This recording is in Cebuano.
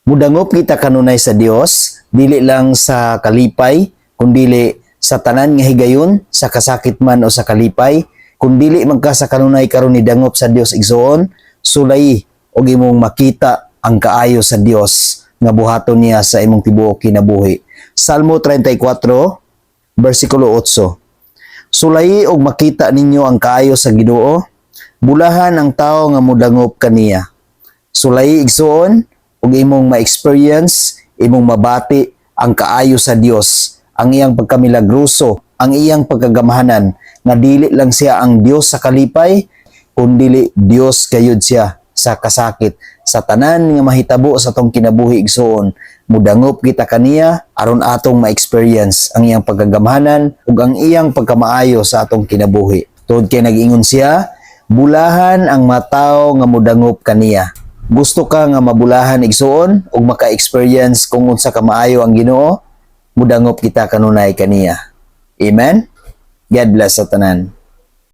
Mudangop kita kanunay sa Dios, dili lang sa kalipay, kundili sa tanan nga higayon, sa kasakit man o sa kalipay. Kung dili man ka sa kanunay karon ni dangop sa Dios, igsoon, sulay og imong makita ang kaayo sa Dios nga buhaton niya sa imong tibuok kinabuhi. Salmo 34 bersikulo 8. Sulayi og makita ninyo ang kaayo sa Ginoo, bulahan ang tao nga mudangop kaniya. Sulayi, igsoon, ug imong ma-experience, imong mabati ang kaayo sa Dios, ang iyang pagkamilagroso, ang iyang pagkagamhanan, nga dili lang siya ang Dios sa kalipay, kundili Dios gayud siya sa kasakit. Sa tanan nga mahitabo sa atong kinabuhi, igsoon, mudangop kita kaniya aron atong ma-experience ang iyang pagkagamhanan ug ang iyang pagkamaayo sa atong kinabuhi. Tungod kay nag-ingon siya, bulahan ang matawo nga mudangop kaniya. Gusto ka nga mabulahan, igsoon, ug maka-experience kung unsa ka maayo ang Ginoo, mudangop kita kanunay kaniya. Amen. God bless sa tanan.